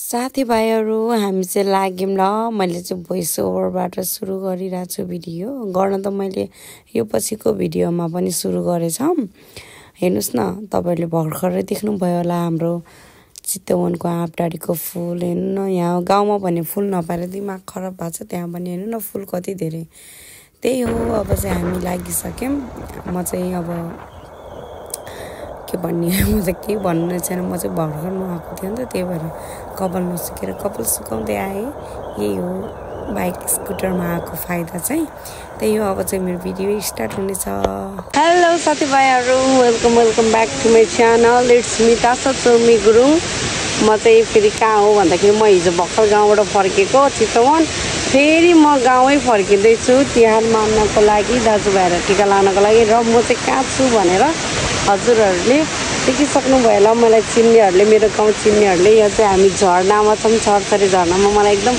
साथीभाइहरू हामी चाहिँ लाग्यौँ ल मैले चाहिँ भोइस ओभरबाट सुरु गरिरहेको छु भिडियो गर्न त मैले यो पछिको भिडियोमा पनि सुरु गरेछौँ हेर्नुस् न तपाईहरुले भर्खरै देख्नुभयो होला हाम्रो चितवनको आँपडाँडीको फुल हेर्नु न यहाँ गाउँमा भने फुल नपाएर दिमाग खराब भएको छ त्यहाँ पनि हेर्नु न फुल कति धेरै त्यही हो अब चाहिँ हामी लागिसक्यौँ म चाहिँ अब के भन्ने म चाहिँ केही भन्नु छैन म चाहिँ भर्खर नुहाएको थिएँ नि त त्यही भएर कपाल नसुकेर कपाल सुकाउँदै आएँ यही हो बाइक स्कुटरमा आएको फाइदा चाहिँ त्यही हो अब चाहिँ मेरो भिडियो स्टार्ट हुनेछ हेलो साथीभाइहरू welcome back to my channel it's me Tasa Chaumi Gurung म चाहिँ फेरि कहाँ हो भन्दाखेरि म हिजो भर्खर गाउँबाट फर्केको चितवन फेरि म गाउँै फर्किँदैछु तिहार मान्नको लागि दाजुभाइहरू टिका लानको लागि र म चाहिँ कहाँ छु भनेर हजुरहरूले देखिसक्नु भयो होला मलाई चिन्नेहरूले मेरो गाउँ चिन्नेहरूले यो चाहिँ हामी झरनामा छौँ छरछरी झरनामा मलाई एकदम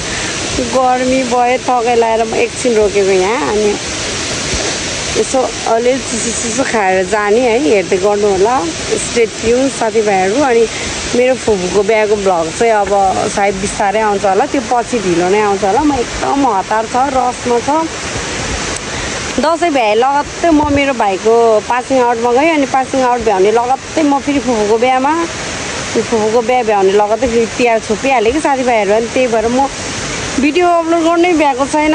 गर्मी भयो थकाइ लगाएर म एकछिन रोकेको यहाँ अनि यसो अलिअलि चिसो खाएर जाने है हेर्दै गर्नु होला स्टे ट्युन साथीभाइहरू अनि मेरो फुपूको बिहाको भ्लग चाहिँ अब सायद बिस्तारै आउँछ होला त्यो पछि ढिलो नै आउँछ होला म एकदम हतार छ रसमा छ दसैँ भ्याए लगत्तै म मेरो भाइको पासिङ आउटमा गएँ अनि पासिङ आउट भ्याउने लगत्तै म फेरि फुपूको बिहामा फुपूको बिहा भ्याउने लगत्तै फेरि तिहार छोपिहालेँ कि साथीभाइहरू अनि त्यही भएर म भिडियो अपलोड गर्नै भ्याएको छैन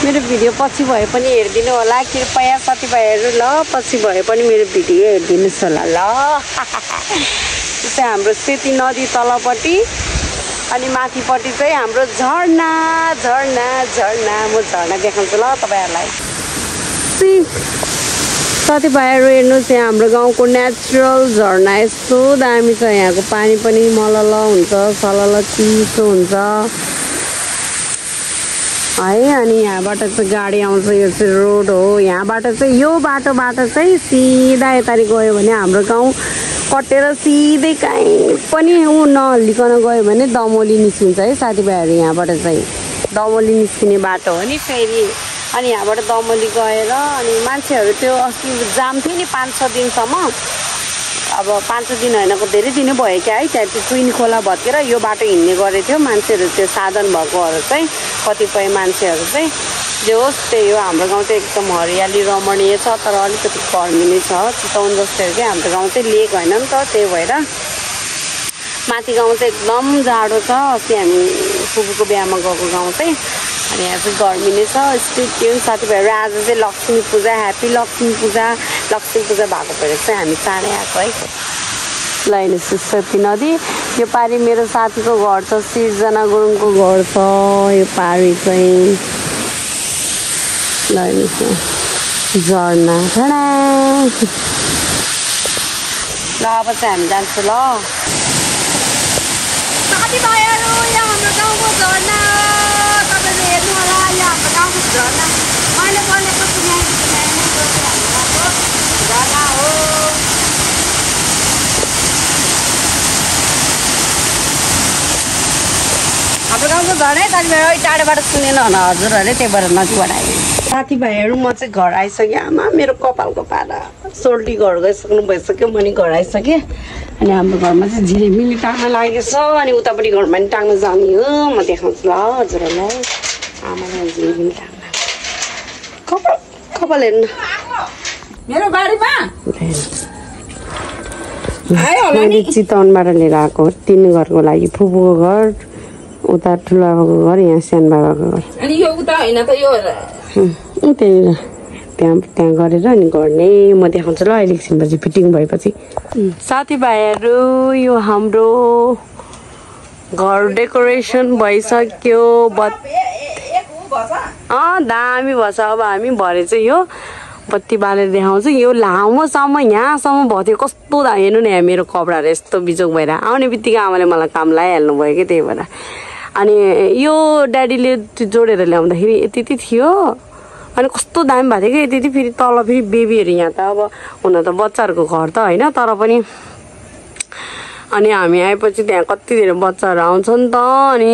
मेरो भिडियो पछि भए पनि हेरिदिनु होला कृपया साथीभाइहरू ल पछि भए पनि मेरो भिडियो हेरिदिनुहोस् होला ल चाहिँ हाम्रो सेती नदी तलपट्टि अनि माथिपट्टि चाहिँ हाम्रो झरना झरना झरना म झरना देखाउँछु ल तपाईँहरूलाई साथीभाइहरू हेर्नुहोस् यहाँ हाम्रो गाउँको नेचुरल झरना यस्तो दामी छ यहाँको पानी पनि मलल हुन्छ सलल चिसो हुन्छ है अनि यहाँबाट चाहिँ गाडी आउँछ यो चाहिँ रोड हो यहाँबाट चाहिँ यो बाटोबाट चाहिँ सिधा यतारि गयो भने हाम्रो गाउँ कटेर सिधै कहीँ पनि ऊ नहल्लिकन गयो भने दमोली निस्किन्छ है साथीभाइहरू यहाँबाट चाहिँ दमोली निस्किने बाटो हो नि फेरि अनि यहाँबाट दमोली गएर अनि मान्छेहरू त्यो अस्ति जाम थियो नि 5-6 दिनसम्म अब 5 दिन होइनको धेरै दिन भयो क्या है त्यहाँ त्यो ट्विन खोला भत्केर यो बाटो हिँड्ने गरेको थियो मान्छेहरू त्यो साधन भएकोहरू चाहिँ कतिपय मान्छेहरू चाहिँ जे होस् त्यही हो हाम्रो गाउँ चाहिँ एकदम हरियाली रमणीय छ तर अलिकति गर्मी नै छ चितवन जस्तै हो क्या हाम्रो गाउँ चाहिँ लेक होइन नि त त्यही भएर माथि गाउँ चाहिँ एकदम जाडो छ अस्ति हामी फुपूको बिहामा गएको गाउँ चाहिँ अनि यहाँ चाहिँ गर्मी नै छ स्टेट साथीभाइहरू आज चाहिँ लक्ष्मी पूजा ह्याप्पी लक्ष्मी पूजा भएको भएर चाहिँ हामी चाँडै आएको है ल हेर्नुहोस् सेती नदी यो पारि मेरो साथीको घर छ सिर्जना गुरुङको घर छ यो पारि चाहिँ ल हेर्नुहोस् झरना झरना ल अब चाहिँ हामी जान्छौँ ल साथीभाइहरू यहाँ हाम्रो गाउँको झरना तपाईँले हेर्नु होला यहाँ हाम्रो गाउँको झरना मैले बनेको झरना हो हाम्रो गाउँको झरना साथीभाइहरू टाढोबाट सुनेन होला हजुरहरूले त्यही भएर नजिकबाट आयो साथीभाइहरू म चाहिँ घर आइसकेँ आमा मेरो कपालको पारा सोल्टी घर गइसक्नु भइसक्यो म नि घर आइसकेँ अनि हाम्रो घरमा चाहिँ झिलिमिली टाङ्न लागेको छ अनि उतापट्टि घरमा पनि टाङ्न जाने हो म देखाउँछु ल हजुरहरूलाई आमालाई झिलिमिली टाङ्न कपाल हेर्नु मेरो बारीमा मैले चितवनबाट लिएर आएको 3 घरको लागि फुपूको घर उता ठुलो बाबाको घर यहाँ सानो बाबाको घर अनि यो उता हैन त यो त्यही त्यहाँ गरेर अनि गर्ने म देखाउँछु ल अहिले एकछिनपछि फिटिङ भएपछि साथीभाइहरू यो हाम्रो घर डेकोरेसन भइसक्यो दामी भएछ अब हामी भरे चाहिँ यो बत्ती बालेर देखाउँछु यो लामोसम्म यहाँसम्म भयो थियो कस्तो हेर्नु न यहाँ मेरो कपडाहरू यस्तो बिजोक भएर आउने बित्तिकै आमाले मलाई काम लगाइहाल्नु भयो कि त्यही भएर अनि यो ड्याडीले जोडेर ल्याउँदाखेरि यति थियो अनि कस्तो दामी भएको थियो कि यति फेरि तल फेरि बेबीहरू यहाँ त अब हुन त बच्चाहरूको घर त होइन तर पनि अनि हामी आएपछि त्यहाँ कति धेरै बच्चाहरू आउँछ नि त अनि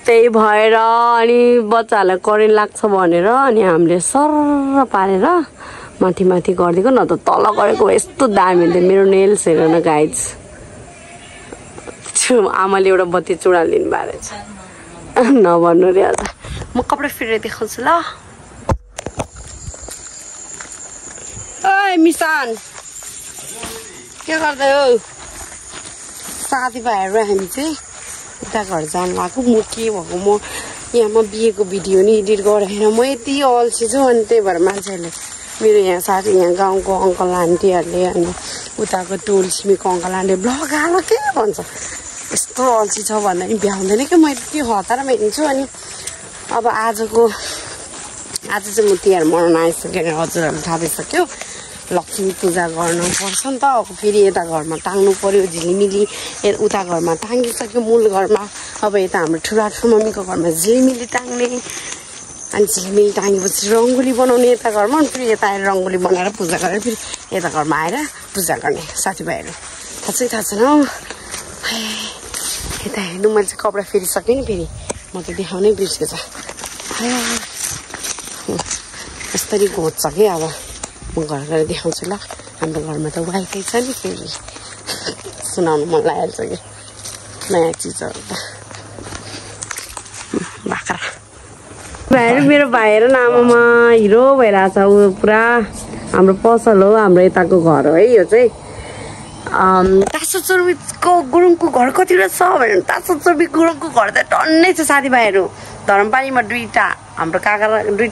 त्यही भएर अनि बच्चाहरूलाई करेन्ट लाग्छ भनेर अनि हामीले सर्र पारेर माथि गरिदिएको न त तल गरेको यस्तो दामी हुन्थ्यो मेरो नेल्स हेर न गाइज आमाले एउटा बत्ती चुडा लिनु भएको रहेछ नभन्नु रे आज म कपडा फेरेर देखाउँछु ल ओइ मिसान के गर्दै हो साथीभाइहरू हामी चाहिँ उता घर जानु लाग्यो म के भएको म यहाँ म बिहेको भिडियो नि एडिट गरेर म यति अल्छी छु अनि त्यही भएर मान्छेहरूले मेरो यहाँ साथी यहाँ गाउँको अङ्कल आन्टीहरूले अनि उताको टोल छिमेको अङ्कल आन्टी ब्लग हाल के भन्छ यस्तो अल्छी छ भन्दा नि भ्याउँदैन कि म यति हतारमा हिँड्छु अनि अब आज चाहिँ म तिहार मनाउन आइसकेर हजुरहरूले थाहा भइसक्यो लक्ष्मी पूजा गर्नुपर्छ नि त अब फेरि यता घरमा टाङ्नु पर्यो झिलिमिली उता घरमा टाङ्गिसक्यो मूल घरमा अब यता हाम्रो ठुला मम्मीको घरमा झिलिमिली टाङ्ने अनि झिलिमिली टाङ्गेपछि रङ्गोली बनाउने यता घरमा अनि फेरि यता आएर रङ्गोली बनाएर पूजा गरेर फेरि यता घरमा आएर पूजा गर्ने साथीभाइहरू थाहा छैन हौ यता हेर्नु मैले चाहिँ कपडा फेरिसकेँ नि फेरि म त देखाउनै बिर्सेछ यसरी घोच्छ कि अब म घर गएर देखाउँछु ल हाम्रो घरमा त वाइफाई छ नि फेरि सुनाउनु मन लागिहाल्छ कि नयाँ चिजहरू त बाख्रा भाइहरू मेरो भाइहरू नामामा हिरो भइरहेछ ऊ पुरा हाम्रो पसल हो हाम्रो यताको घर हो है यो चाहिँ तासो चोर्बीको गुरुङको घर कतिवटा छ भने तासो चोर्बी गुरुङको घर त टन्नै छ साथीभाइहरू धरमपानीमा दुईटा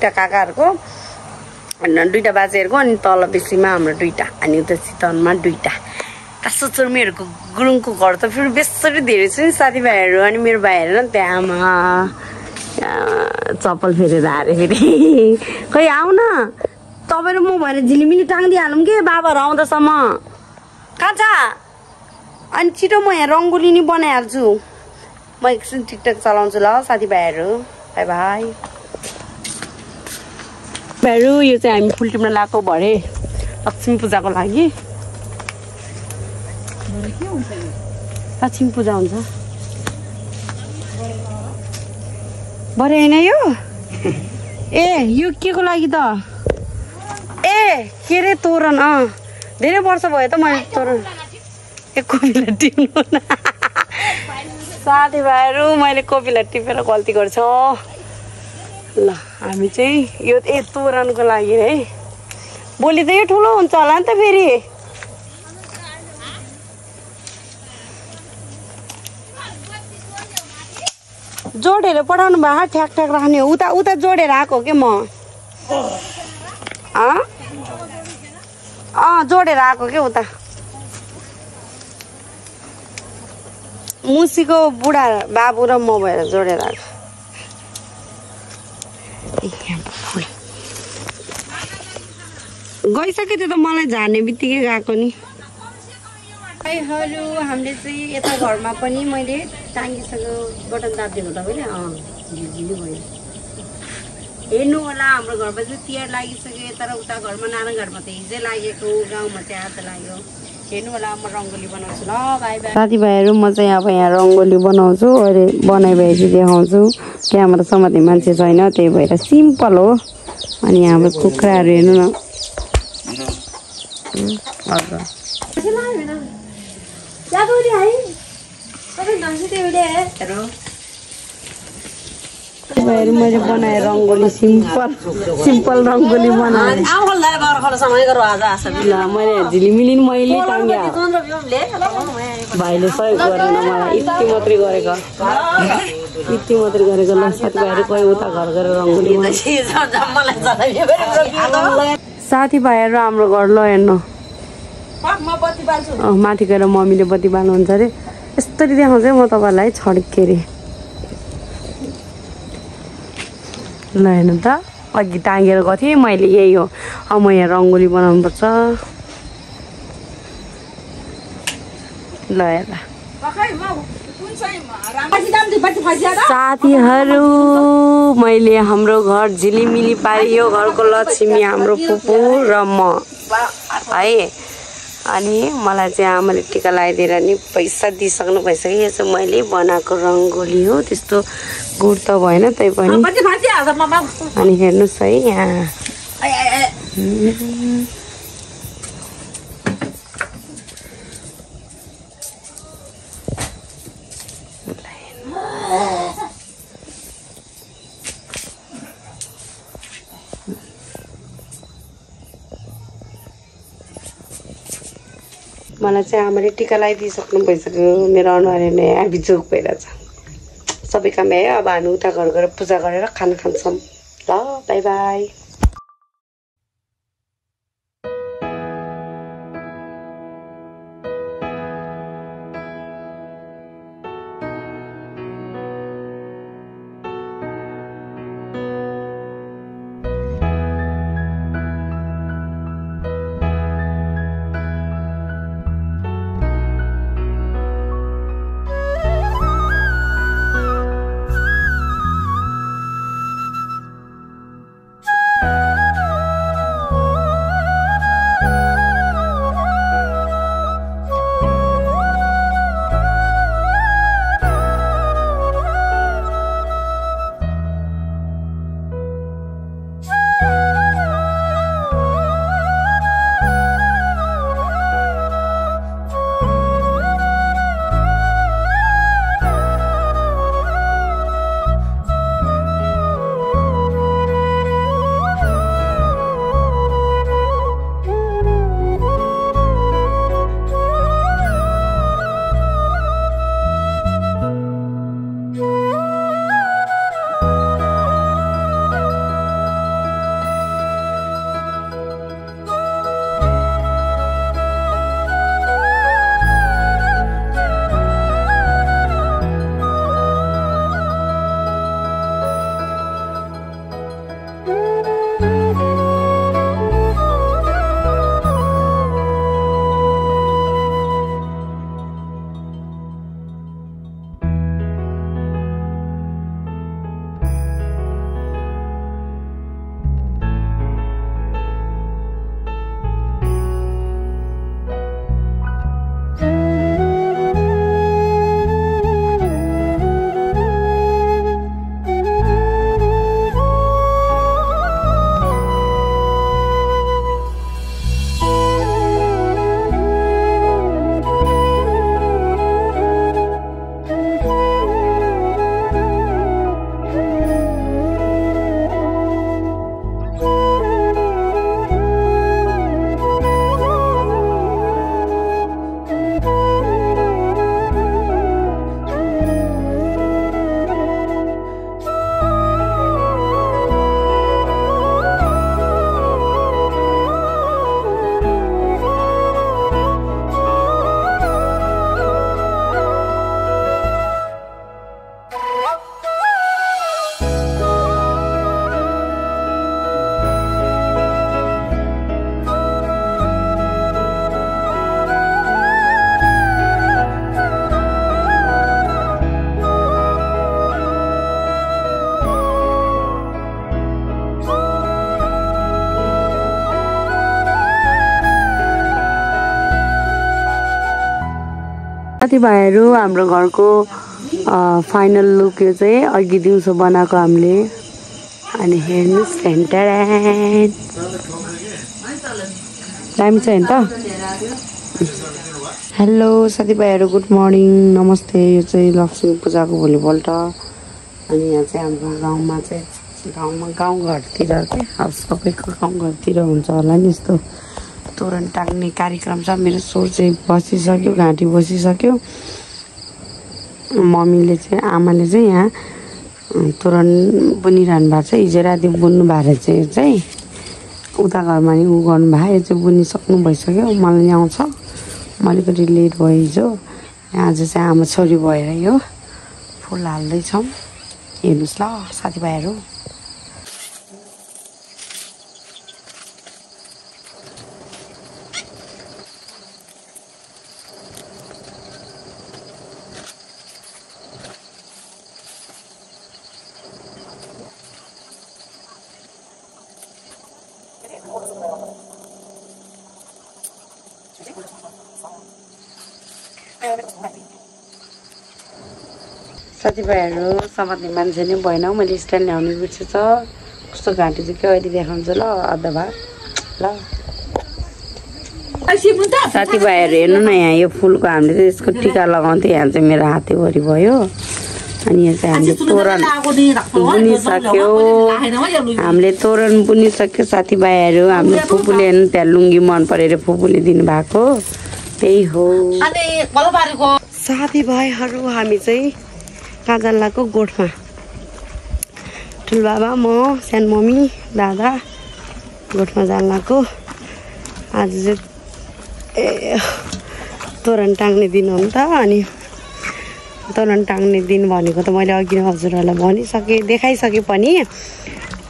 काकाहरूको दुईटा बाजेहरूको अनि तल बेसीमा हाम्रो दुईटा अनि उता चितवनमा दुईटा तासो चोर्मीहरूको गुरुङको घर त फेरि बेसरी धेरै छ नि साथीभाइहरू अनि मेरो भाइहरू न त्यहाँमा चप्पल फेरेर हारे फेरि खै आऊ न तपाईँ र म भएर झिलिमिली टाङ्दिहालौँ कि बाबाहरू आउँदासम्म कहाँ छ अनि छिटो म यहाँ रङ्गोली नि बनाइहाल्छु म एकछिन टिकटक चलाउँछु ल साथीभाइहरू बाई बाई भाइहरू यो चाहिँ हामी फुल टिप्न लगाएको भरे लक्ष्मी पूजाको लागि लक्ष्मी पूजा हुन्छ भरे होइन यो ए यो के को लागि त ए के रे तोरण धेरै वर्ष भयो त मैले तोरण एक कोपीलाई टिप्नु न साथीभाइहरू मैले कोपीलाई टिपेर गल्ती गर्छ ल हामी चाहिँ यो तोरणको लागि है भोलि त यो ठुलो हुन्छ होला नि त फेरि जोडेर पठाउनु भयो ठ्याक ठ्याक राख्ने हो उता जोडेर आएको के म जोडेर आएको के उता मुसीको बुढा बाबु र म भएर जोडेर आएको गइसक्यो त्यो त मलाई झार्ने बित्तिकै गएको नि भाइहरू हामीले चाहिँ यता घरमा पनि मैले टाङ्गिसक्यो बटन दाबिदिएको तपाईँले झिलझिली भयो हेर्नु होला हाम्रो घरमा चाहिँ तिहार लागिसक्यो यता र उता घरमा नारायण घरमा त हिजै लागेको गाउँमा चाहिँ आज लाग्यो हेर्नु होला म रङ्गोली बनाउँछु ल बाई बाई साथीभाइहरू म चाहिँ अब यहाँ रङ्गोली बनाउँछु अहिले बनाइ भएपछि देखाउँछु क्यामेरा समात्ने मान्छे छैन त्यही भएर सिम्पल हो अनि हाम्रो कुखुराहरू हेर्नु न मैले बनाएँ रङ्गोली सिम्पल रङ्गोली बनाएँ मैले झिलिमिली मैले टाङ्गे भाइले सहयोग गरेन मलाई यति मात्रै गरेको ल साथीभाइहरू कोही उता घर गएर रङ्गोली साथीभाइहरू हाम्रो घर ल हेर्नु माथि गएर मम्मीले बत्ती बाल्नुहुन्छ अरे यस्तरी देखाउँछ म तपाईँहरूलाई छड्केँ ल हेर्नु त अघि टाँगेर गएको थिएँ मैले यही हो अब म यहाँ रङ्गोली बनाउनुपर्छ ल हेर्दा साथीहरू मैले हाम्रो घर झिलिमिली पारेँ यो घरको लक्ष्मी हाम्रो फुपू र म है अनि मलाई चाहिँ आमाले टिका लगाइदिएर नि पैसा दिइसक्नु भइसक्यो यो चाहिँ मैले बनाएको रङ्गोली हो त्यस्तो गुड त भएन त्यही पनि अनि हेर्नुहोस् है यहाँ मलाई चाहिँ आमाले टिका लगाइदिइसक्नु भइसक्यो मेरो अनुहार नयाँ बिजोक भइरहेछ सबै काम भ्यायो अब हामी उता घर गएर पूजा गरेर खाना खान्छौँ ल बाई बाई साथीभाइहरू हाम्रो घरको फाइनल लुक यो चाहिँ अघि दिउँसो बनाएको हामीले अनि हेर्नुस् सेन्टर दामी छ नि त हेलो साथीभाइहरू गुड मर्निङ नमस्ते यो चाहिँ लक्ष्मी पूजाको भोलिपल्ट अनि यहाँ चाहिँ हाम्रो गाउँमा चाहिँ गाउँघरतिर चाहिँ अब सबैको गाउँघरतिर हुन्छ होला नि यस्तो तोरण टाङ्ने कार्यक्रम छ मेरो सोर चाहिँ बसिसक्यो घाँटी बसिसक्यो मम्मीले चाहिँ आमाले चाहिँ यहाँ तोरण बुनिरहनु भएको छ हिजो राति बुन्नु भएर चाहिँ उता घरमा नि उ गर्नु भयो यो चाहिँ बुनिसक्नु भइसक्यो मलाई ल्याउँछ म अलिकति लेट भयो हिजो आज चाहिँ आमा छोरी भएर यो फुल हाल्दैछौँ हेर्नुहोस् ल साथीभाइहरू साथीभाइहरू समात्ने मान्छे नै भएन मैले स्ट्यान्ड ल्याउने बिर्सेछ कस्तो घाँटी चाहिँ के अहिले देखाउँछु ल आधा भाग ल साथीभाइहरू हेर्नु न यहाँ यो फुलको हामीले चाहिँ यसको टिका लगाउँथ्यो यहाँ चाहिँ मेरो हातैभरि भयो अनि यहाँ चाहिँ हामीले तोरण बुनिसक्यो हामीले तोरण बुनिसक्यो साथीभाइहरू हाम्रो फुपूले त्यहाँ लुङ्गी मन परेर फुपूले दिनुभएको त्यही हो अनि कलबारीको साथीभाइहरू हामी चाहिँ काजालाको गोठमा ठुलबाबा म सानो मम्मी दादा गोठमा जान लागेको आज चाहिँ तोरण टाङ्ने दिन हो नि त अनि तोरण टाङ्ने दिन भनेको त मैले अघि नै हजुरहरूलाई भनिसकेँ देखाइसकेँ पनि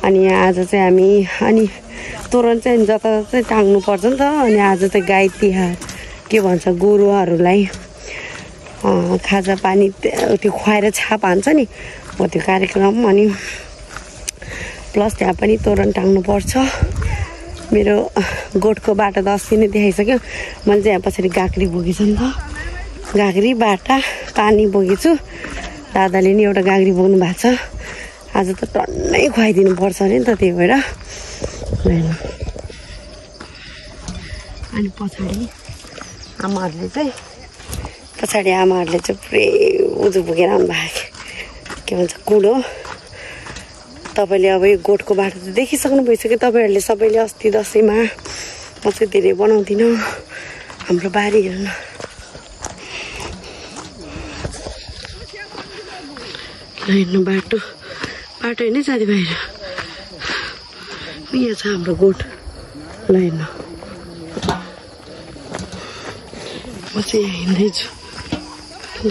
अनि आज चाहिँ हामी अनि तोरण चाहिँ जता चाहिँ टाङ्नुपर्छ नि त अनि आज चाहिँ गाई तिहार के भन्छ गोरुहरूलाई खाजा पानी त्यो खुवाएर छाप हान्छ नि हो त्यो कार्यक्रम अनि प्लस त्यहाँ पनि तोरण टाङ्नुपर्छ मेरो गोठको बाटो त अस्ति नै देखाइसक्यो मैले चाहिँ यहाँ पछाडि गाग्री बोकेछु नि त गाग्री बाटा पानी बोकेछु दादाले नि एउटा गाग्री बोक्नु भएको छ आज त टन्नै खुवाइदिनु पर्छ अरे नि त त्यही भएर अनि पछाडि आमाहरूले चाहिँ पुरै उजो बोकेर आउनु भएको के भन्छ कुडो तपाईँले अब यो गोठको बाटो त देखिसक्नु भइसक्यो तपाईँहरूले सबैले अस्ति दसैँमा म चाहिँ धेरै बनाउँदिनँ हाम्रो बारी हेर्नु हेर्नु बाटो होइन साथीभाइहरू यहाँ छ हाम्रो गोठ ल हेर्नु म चाहिँ यहाँ हिँड्दैछु ल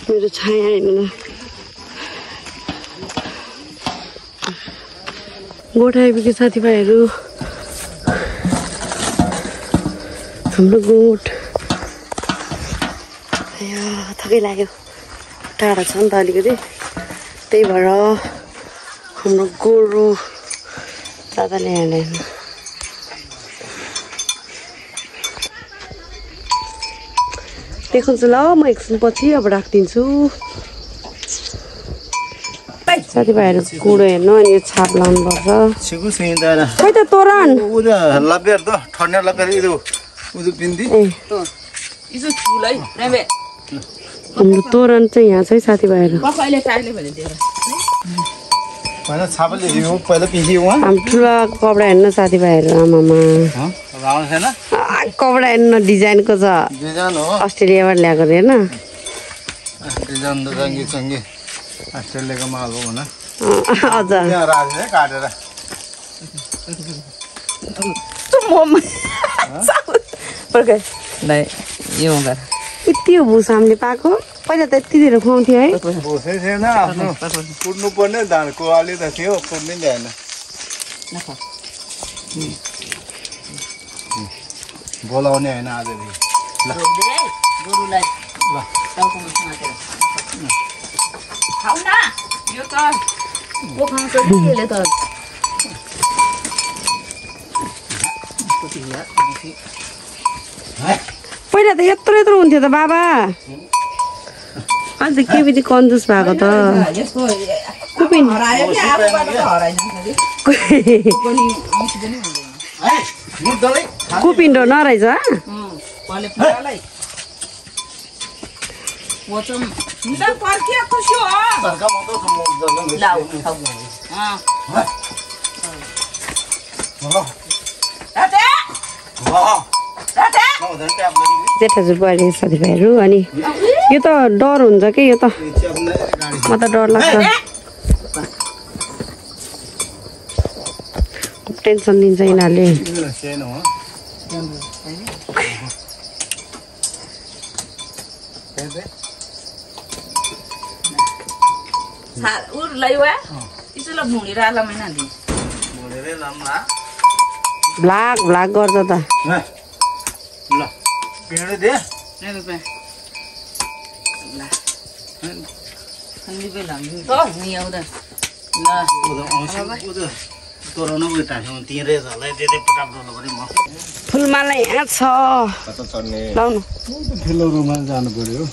मेरो छाया हेर्नु ल गोठ आइपुग्यो साथीभाइहरू हाम्रो गोठ थकै लाग्यो टाढा छ नि त अलिकति त्यही भएर हाम्रो गोरु दादाले हेर्दैन देखाउँछु ल म एकछिनपछि अब राखिदिन्छु साथीभाइहरू कुडो हेर्नु अनि यो छाप लाउनुपर्छ खोइ त तोरण हाम्रो तोरण चाहिँ यहाँ छ है साथीभाइहरू हाम्रो ठुलो कपडा हेर्नु साथीभाइहरू आमामा कपडा हेर्नु डिजाइनको छ अस्ट्रेलियाबाट ल्याएको अरे होइन अस्ट्रेलियाको माल हो भन हजुर काटेर यति हो भुस हामीले पाएको पहिला त यति धेरै खुवाउँथ्यो है भुसै थिएन आफ्नो कुट्नु पर्ने धानको अलि त थियो कुट्नै भएन बोलाउने होइन आजदेखि पहिला त यत्रो यत्रो हुन्थ्यो त बाबा अन्त के बित्ति कन्जुस भएको त कुपिन्डो नरहेछ जेठाजुर बुहारी साथीभाइहरू अनि यो त डर हुन्छ कि यो त म त डर लाग्छ टेन्सन दिन्छ यिनीहरूले भ्लाग भ्लाग गर्छ त ल पिँडै दे फुलमाला यहाँ छ लाउनु ठुलो रुममा जानु पर्यो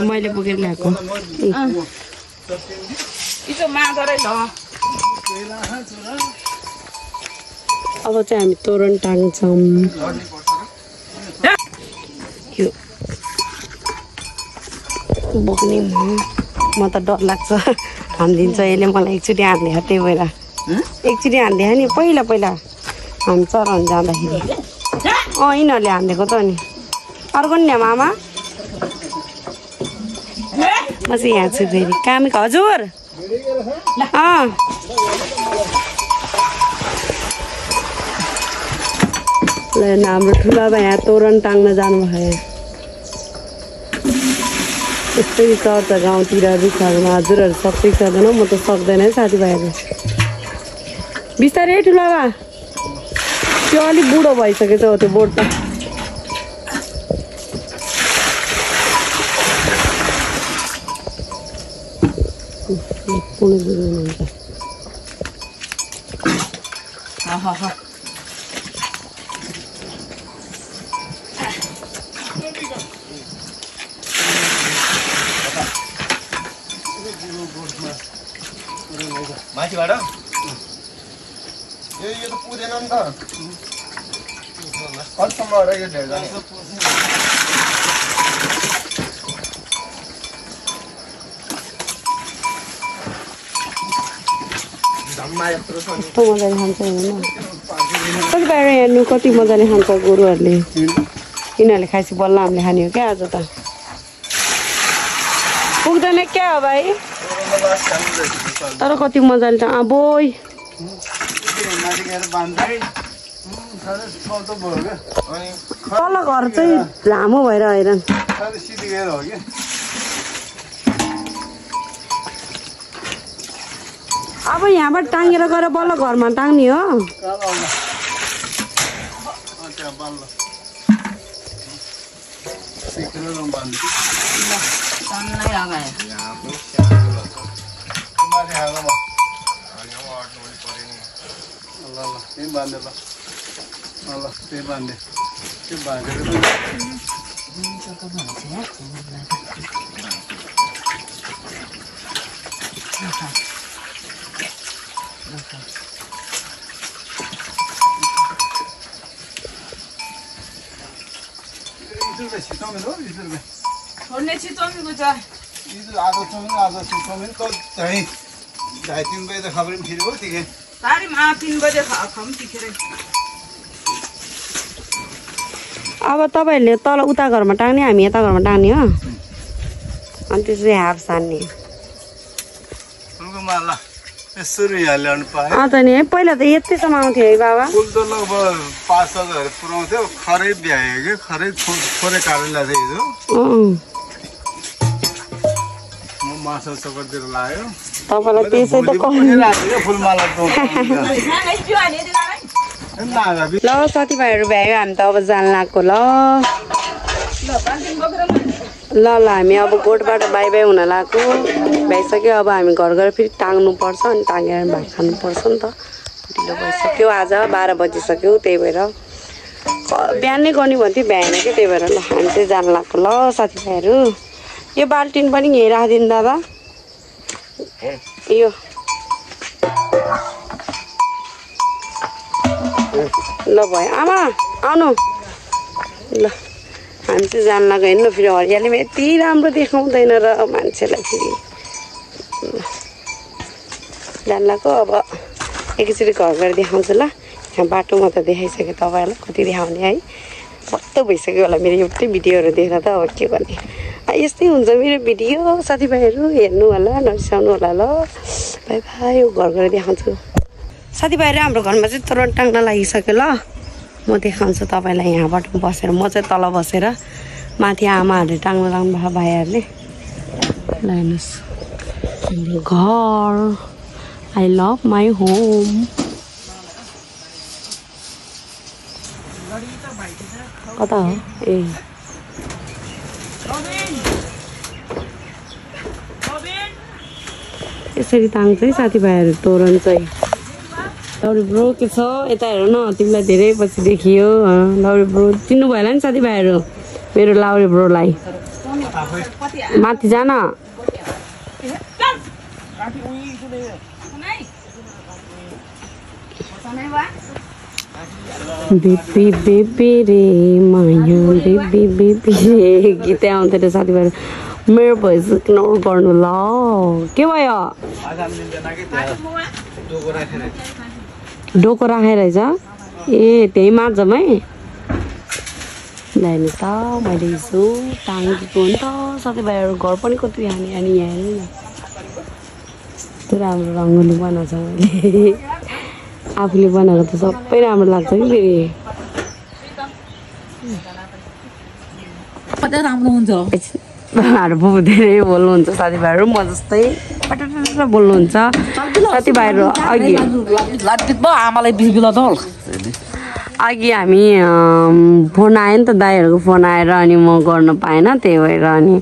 मैले बोकेर ल्याएको अब चाहिँ हामी तोरण टाङ्छौँ यो बोक्ने म त डर लाग्छ हानिदिन्छ यसले मलाई एकचोटि हान्ने त्यही भएर एकचोटि हान्दियो नि पहिला हामी चराउनु जाँदाखेरि यिनीहरूले हानिदिएको त नि अर्को नि मामा म चाहिँ यहाँ छु फेरि कामी हजुर ल हाम्रो ठुलो अब यहाँ तोरण टाङ्न जानुभयो यस्तै चर्च गाउँतिर रुखहरूमा हजुरहरू सक्दै सक्दैन म त सक्दैन है साथीभाइहरू बिस्तारै ठुलो बा त्यो अलिक बुढो भइसकेछ हो त्यो बोट त माथिबाट यो त पुगेन नि त कतिसम्म हो र यो ढेर जाने कस्तो मजाले खान्छ होइन कति बाहिर हेर्नु कति मजाले खान्छ गोरुहरूले यिनीहरूले खाएपछि बल्ल हामीले खाने हो क्या आज त पुग्दैन क्या हो भाइ तर कति मजाले त बोइ तल घर चाहिँ लामो भएर हैरान अब यहाँबाट टाँगेर गएर बल्ल घरमा टाङ्ने हो छोड्ने छिटोमीको छ आगो चौमिन त चाहिँ 2:30 बजे त खबर पनि फेरि हो तिखे 3:30 बजे खाऊँ तिखेरै अब तपाईँहरूले तल उता घरमा टाङ्ने हामी यता घरमा टाङ्ने हो अनि त्यसपछि हाफ सान्ने यसरी यहाँ ल्याउनु पाएँ त नि है पहिला त यतिसम्म आउँथ्यो है बाबा फुल त लगभग 5-6 पुऱ्याउँथ्यो खरै भ्यायो कि खरै थोरै काटेर ल्याएको म माछा चकरतिर लाग्यो तपाईँलाई त्यसै त फुलमाला ल साथीभाइहरू भ्यायो हामी त अब जान लाग्यो ल हामी अब गोठबाट बाई हुन लाग्यो भ्याइसक्यो अब हामी घर गएर फेरि टाङ्नु पर्छ अनि टाँगेर भात खानुपर्छ नि त ढिलो भइसक्यो आज 12 बजिसक्यो त्यही भएर बिहानै गर्ने भन्थ्यो भ्याएन कि त्यही भएर ल हामी चाहिँ जान लाग्यो ल साथीभाइहरू यो बाल्टिन पनि यहीँ राखिदिनु दादा यो ल भयो आमा आउनु ल हामी चाहिँ जान लाग्यो हेर्नु फेरि हरियालीमा यति राम्रो देखाउँदैन र मान्छेलाई फेरि जान लाग्यो अब एकैचोटि घर गएर देखाउँछु ल यहाँ बाटोमा त देखाइसकेँ तपाईँहरूलाई कति देखाउने है कस्तो भइसक्यो होला मेरो एउटै भिडियोहरू देख्दा त अब के गर्ने यस्तै हुन्छ मेरो भिडियो साथीभाइहरू हेर्नु होला नरिसाउनु होला ल बाई बाई यो घर गएर देखाउँछु साथीभाइहरू हाम्रो घरमा चाहिँ तोरण टाङ्न लागिसक्यो ल म देखाउँछु तपाईँलाई यहाँबाट बसेर म चाहिँ तल बसेर माथि आमाहरूले टाङ्नु लाग्नु भएको भाइहरूले ल हेर्नुहोस् घर आई लभ माई होम कता हो ए यसरी ताङ्छ है साथीभाइहरू तोरण चाहिँ लौरी ब्रो के छ यता हेर न तिमीलाई धेरै पछि देखियो लौरी ब्रो चिन्नु भयो होला नि साथीभाइहरू मेरो लाउरे ब्रोलाई माथि जान बेबी बेबी रे माया बेबी बेबी रे गीतै आउँथ्यो रे साथीभाइहरू मेरो भोइस इग्नोर गर्नु ल के भयो डोको राखेर रहेछ ए त्यही माझमै ल्याइन त मैले हिजो टाङ्गेको हो नि त साथीभाइहरू घर पनि कति हानी अनि यहाँ हेर्नु न कस्तो राम्रो रङ्गोली बनाएको छ मैले आफूले बनाएको त सबै राम्रो लाग्छ कि फेरि राम्रो हुन्छ बुबु धेरै बोल्नुहुन्छ साथीभाइहरू म जस्तै पटपट बोल्नुहुन्छ साथीभाइहरू अघि हामी फोन आयो नि त दाइहरूको फोन आएर अनि म गर्न पाएन त्यही भएर अनि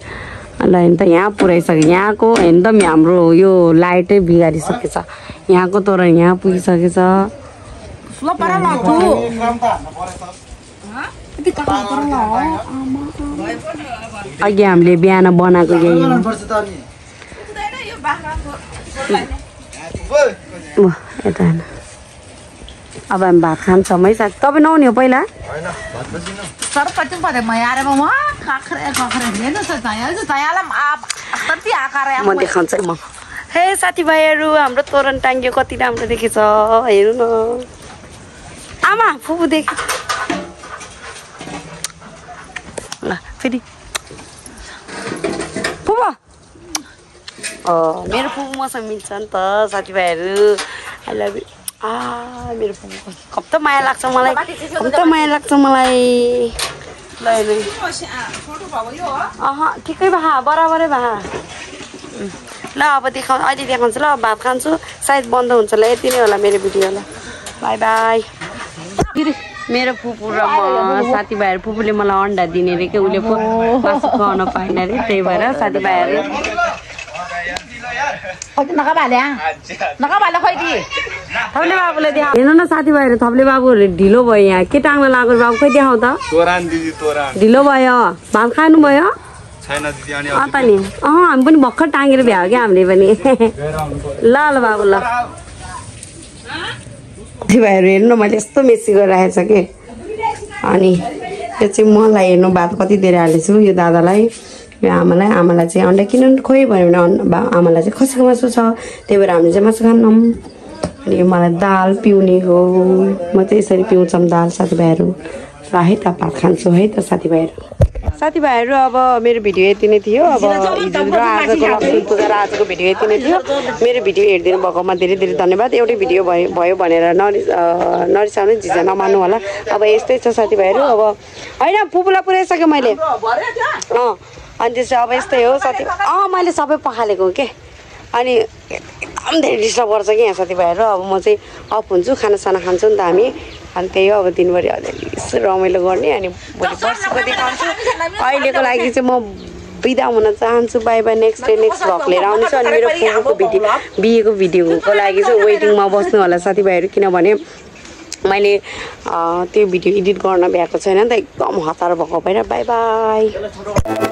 ल त यहाँ पुऱ्याइसक्यो यहाँको हेर्नु त हाम्रो यो लाइटै बिगारिसकेछ यहाँको तोरण यहाँ पुगिसकेछ अघि हामीले बिहान बनाएको यही हो यता होइन अब हामी भात खान्छौँ है साथी तपाईँ नआउने हो पहिला म देखाउँछु है म हे साथीभाइहरू हाम्रो तोरण टाङ्गियो कति राम्रो देखेछ हेर्नु न आमा फुपू देख ल फेरि फुपू मेरो फुपू मसँग मिल्छ नि त साथीभाइहरू आई लभ यु मेरो फुपू कस्तो माया लाग्छ मलाई कस्तो माया लाग्छ मलाई ल ठिकै भा बराबरै भा ल अब देखाउ अहिले देखाउँछु ल अब भात खान्छु सायद बन्द हुन्छ ल यति नै होला मेरो भिडियो ल बाई बाई मेरो फुपू र म साथीभाइहरू फुपूले मलाई अन्डा दिने रे कि उसले मासु खुवाउन पाएन अरे त्यही भएर साथीभाइहरू थप्ले बाबुले देखाउ हेर्नु न साथीभाइहरू थप्ले बाबुहरू ढिलो भयो यहाँ के टाङ्न लाग्यो बाबु खै देखाउ त ढिलो भयो भात खानु भयो त नि हामी पनि भर्खर टाँगेर भ्यायो क्या हामीले पनि ल ल बाबु ल साथीभाइहरू हेर्नु न मैले यस्तो मेसी गरिराखेको छ कि अनि यो चाहिँ मलाई हेर्नु भात कति धेरै हालेछु यो दादालाई यो आमालाई चाहिँ अन्डा किन खोइ भन्यो भने आमालाई चाहिँ खसीको मासु छ त्यही भएर हामीले चाहिँ मासु खान्नौँ अनि यो मलाई दाल पिउने हो म चाहिँ यसरी पिउँछौँ दाल साथीभाइहरू र है त भात खान्छु है त साथीभाइहरू अब मेरो भिडियो यति नै थियो अब हिजो र आजको लक्ष्मी पूजा र आजको भिडियो यति नै थियो मेरो भिडियो हेरिदिनु भएकोमा धेरै धेरै धन्यवाद एउटै भिडियो भयो भनेर नरिसाउनु झिझा नमान्नु होला अब यस्तै छ साथीभाइहरू अब होइन फुपूलाई पुऱ्याइसकेँ मैले अनि त्यसपछि अब यस्तै हो साथी मैले सबै पखालेको के अनि एकदम धेरै डिस्टर्ब गर्छ कि यहाँ साथीभाइहरू अब म चाहिँ अफ हुन्छु खानासाना खान्छु नि त हामी अनि त्यही हो अब दिनभरि अलिअलि यसो रमाइलो गर्ने अनि भोलि पर्सिको देखाउँछु अहिलेको लागि चाहिँ म बिदा हुन चाहन्छु by by next day next vlog लिएर आउनेछु अनि मेरो फुपूको बिहेको भिडियोको लागि चाहिँ वेटिङमा बस्नु होला साथीभाइहरू किनभने मैले त्यो भिडियो एडिट गर्न भ्याएको छैन नि त एकदम हतार भएको भएर बाई बाई